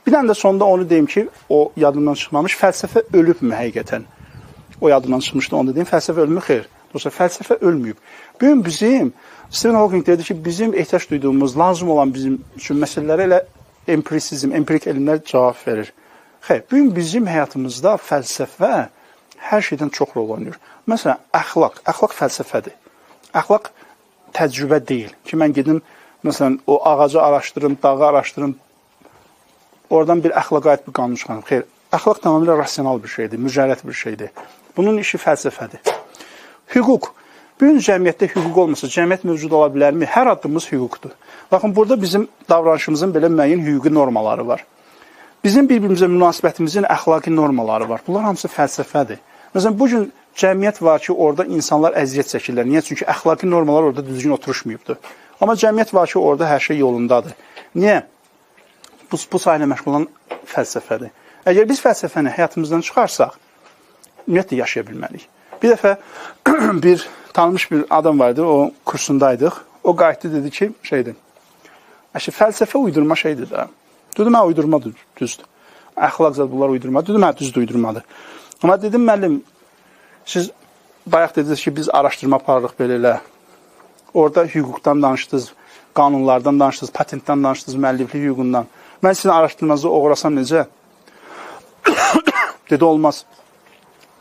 Bir dənə də sonda onu deyim ki, o yadımdan çıxmamış, fəlsəfə ölübmü həqiqətən? O yadımdan çıxmışdı, onu da deyim. Fəlsəfə ölmü? Xeyr. Dostlar, fəlsəfə ölməyib. Bugün bizim, Stephen Hawking dedi ki, bizim ehtiyac duyduğumuz, lazım olan bizim üçün məsələlərə elə empirisizm, empirik elmlər cavab verir. Xeyr, bugün bizim həyatımızda fəlsəfə hər şeydən çox rol oynayır. Məsələn, əxlaq. Əxlaq fəlsəfədir. Əxlaq təcrübə deyil ki, mən gedim, məsələn, o ağacı araşdırım, dağı araşdırım, oradan bir əxlaqa aid bir qanun çıxarım. Xeyr, əxlaq tamamilə rasional bir şeydir, mücərrəd bir şeydir. Bunun işi fəlsəfədir. Hüquq. Bugün cəmiyyətdə hüquq olmasa, cəmiyyət mövcud ola bilərmi? Hər addımımız hüquqdur. Baxın, burada bizim davranışımızın belə müəyyən hüquqi normaları var. Bizim bir-birimizə münasibətimizin əxlaqi normaları var. Bunlar hamısı fəlsəfədir. Məsələn, bugün cəmiyyət var ki, orada insanlar əziyyət çəkirlər. Niyə? Çünki əxlaqi normalar orada düzgün oturuşmayıbdır. Amma cəmiyyət var ki, orada hər şey yolundadır. Niyə? Bu sahə ilə məşğul olan fəlsəfədir. Əgər biz fəlsəfəni həyatımızdan çıxarsaq, ümumiyyətlə yaşaya bilmərik. Bir dəfə bir tanınmış bir adam vardı, o kursundaydıq. O qayıtdı, dedi ki, şeydir. Əşi, fəlsəfə uydurma şeydir də. Dedim, hə, uydurma düzdür. Əxlaq zad bunlar uydurma. Dedim, hə, düzdür, uydurmadır. Amma dedim, müəllim, siz bayaq dediniz ki, biz araşdırma aparırıq belə elə. Orada hüquqdan danışdınız, qanunlardan danışdınız, patentdən danışdınız, müəlliflik hüququndan. Mən sizin araşdırmanızı oğrasam necə? Dedi, olmaz.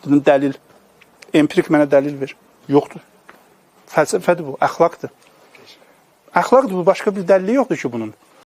Dedim, dəlil. Empirik mənə dəlil ver. Yoxdur. Fəlsəfədir bu, əxlaqdır. Əxlaqdır bu, başqa bir dəlili yoxdur ki bunun.